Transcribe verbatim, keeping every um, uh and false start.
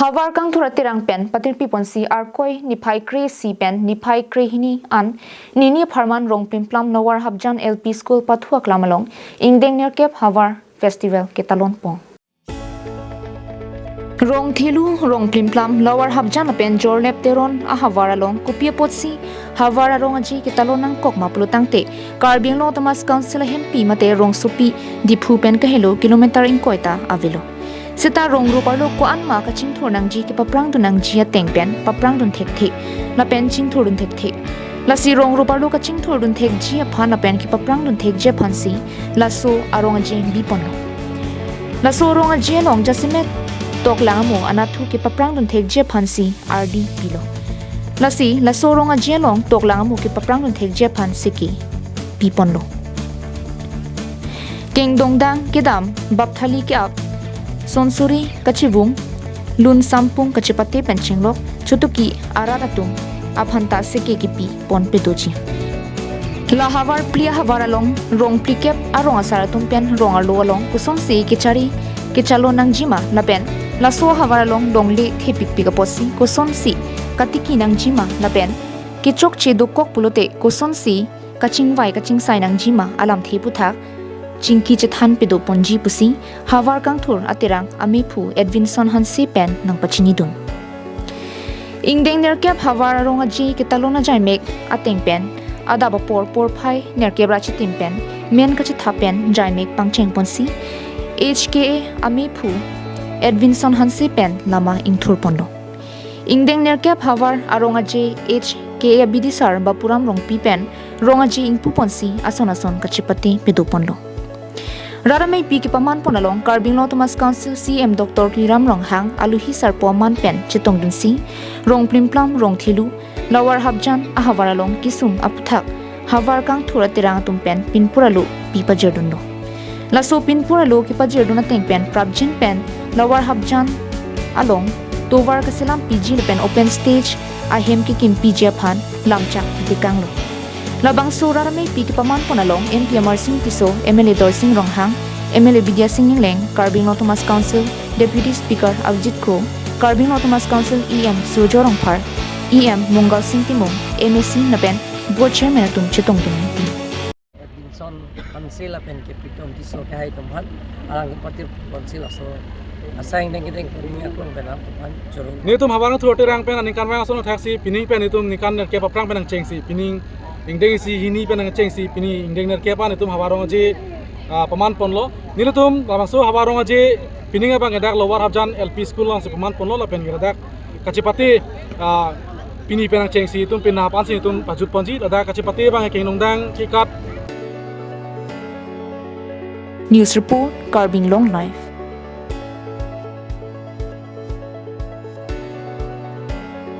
Havar Kangthur Aterang pen patirpi ponsi Arkoi niphai kre-isi pen niphai kre-hini an nini apharman Rongplimplam Lower Hapjan L P School pathu aklam along ingdeng nerkep Havar Festival ketalon pon. Rongthelu, Rongplimplam, Lower Hapjan lapen Jorlep Teron ahavar along kopi apotsi havar arong aje ketalon nangkok ma pulo tangte, Karbi Anglong Autonomous Council ahempi mate rongsopi Diphu pen kahelo kilometer ingkoi ta avelo. Seta rong rup arlo ko-an ma kachingthur nangji kepaprangdun nangji ateng pen paprangdun thekthe lapen chingthurdun thekthe. Lasi rong rup arlo kachingthurdun thekji aphan lapen kepaprangdun thekji aphansi laso arong aje biponlo. Laso arong aje along jasemet toklang amo anatthu kepaprangdun thekji aphansi ardi pilo. Lasi laso arong aje along toklang amo kepaprangdun thekji aphan seke piponlo. Kengdongdang kedam, bapthali ke-ap, sonsuri kachivung, lun sampung kachepate pen chenglok, chotoki arat atum aphanta seke kepi pon pedoji. La havar phli ahavar along rong phlikep arong asar atum pen rong arlo along kosonsi kechari kechalon nangjima lapen laso ahavar along longle thepikpik apotsi kosonsi katiki nangjima lapen kechokche dokok pulote kosonsi kachingvai kachingsai nangjima alamthe aputhak chingki chethan pedoponji pusi Havar Kangthur Aterang amephu Edwinson Hanse pen nangpachinidun. Ingdeng nerkep havar arong aje ketalon ajaimek ateng pen adap apor porphai nerkep ra chitim pen men kachethap pen jaimek pangcheng ponsi H K A amephu Edwinson Hanse pen lama ingthur ponlo. Ingdeng nerkep havar arong aje H K A abidisar Bapuram Rongpi pen rong aje ingpu ponsi ason ason kachepate pedoponlo. Rat ameipi kepaman pon along Karbi Anglong Autonomous Council C E M Doctor Tuliram Ronghang, alohi sarpo aman pen chetongdunsi Rongplimplam, Rongthelu, Lower Hapjan ahavar along kesung aputhak Havar Kangthur Aterang atum pen pinpur alo pi pajirdunlo. Laso pinpur alo kepajirdun ateng pen prapjin pen Lower Hapjan along tovar kaselam piji lapen open stage ahem kekim piji aphan lamchak pitekanglo. Labangso rat ameipi kepaman pon along M P Amarsing Tisso, M L A Dorsing Ronghang, M L A Bidya Sing Engleng, Karbi Anglong Autonomous Council Deputy Speaker Avijit Kro, Karbi Anglong Autonomous Council E M Surjya Rongphar, E M Mungal Sing Timung, M A C lapen Board Chairman atum chetongdun. Edwinson Hanse lapen Captain Tisso kehai atum aphan, alang party council aso asai ingdeng ingdeng puni aklong pen atum aphan choro. Netum Havar Kangthur Aterang pen aningkanvang ason athaksi pining pen netum ningkan nerkep aphrang pen nangchengsi, pining ingdeng isi hini pen nangchengsi, pini ingdeng nerkep an netum havar arong aje, ah, paman ponlo. Nelitum labangso havar arong aje pining abang ke dak Lower Hapjan L P School alongsi paman ponlo lapen ke dak kachepate, ah, pini pen nangchengsi netum pini aphansi netum pajut ponji, ladak kachepate abang ke kengdongdang kekat. News report, Karbi Anglong Live.